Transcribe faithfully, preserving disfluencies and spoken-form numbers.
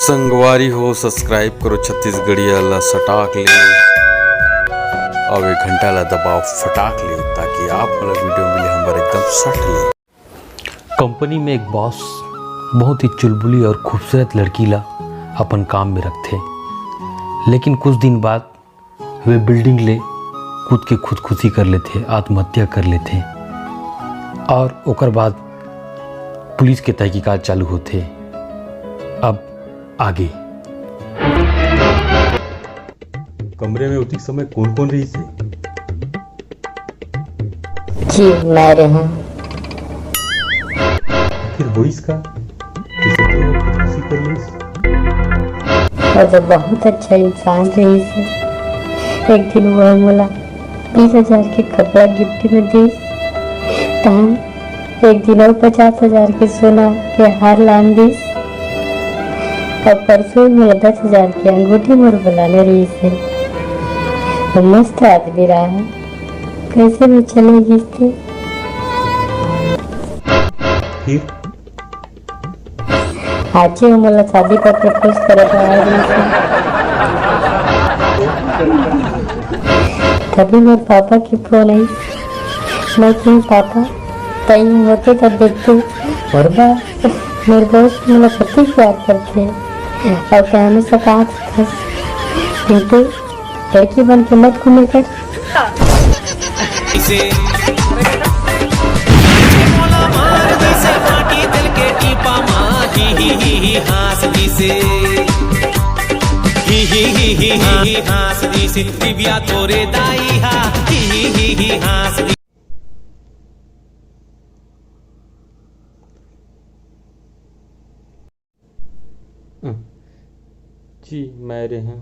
संगवारी हो, subscribe करो छत्तीसगढ़िया ला सटाक ले, अउ ये घंटा ला दबाओ फटाक ले, ताकि आप मन ला video मिले हमर एकदम सट ले। कंपनी में एक बॉस बहुत ही चुलबुली और खूबसूरत लड़की ला अपन काम में रखथे, लेकिन कुछ दिन बाद वे बिल्डिंग ले कूद के खुदकुशी कर लेथे, आत्महत्या कर लेथे, और ओकर बाद पुलिस के तहकीकात चालू होथे। अब आगे। कमरे में उतिक समय कौन कौन रही से? जी, मैं रहूं। आखिर होइस का? कि सचमुच खुदकुशी कर लेस? वो तो बहुत अच्छा इंसान रहिस हे। एक दिन वो मोला बीस हजार के कपड़ा गिफ्ट में दिस, तहन एक दिन और पचास हजार के सोना के हार लान दिस, और परसों मोला दस हजार के अंगूठी मोर बुलाने रहिस हे। वो मस्त आदमी रहा है, कैसे में चले गिस ते। फिर आजे वो मोला शादी पर प्रपोज करे बर आए रहिस हे। तभी मोर पापा के फोन आई। मैं कहूँ, पापा, टाइम होते तो देखते। पर बा, मोर बॉस मोला सच्ची प्यार करथे और कहने से कहा था, किंतु लड़की बन के मत घूमे कर। इसे मोला मार दिसे, फाटी दिल के टीपा मा ही ही ही ही हाँस दिसे। ही ही ही ही ही हाँस दिसे, दिव्या तोरे दाई हा। ही ही ही ही हाँस दिसे। जी, मैं रहूं।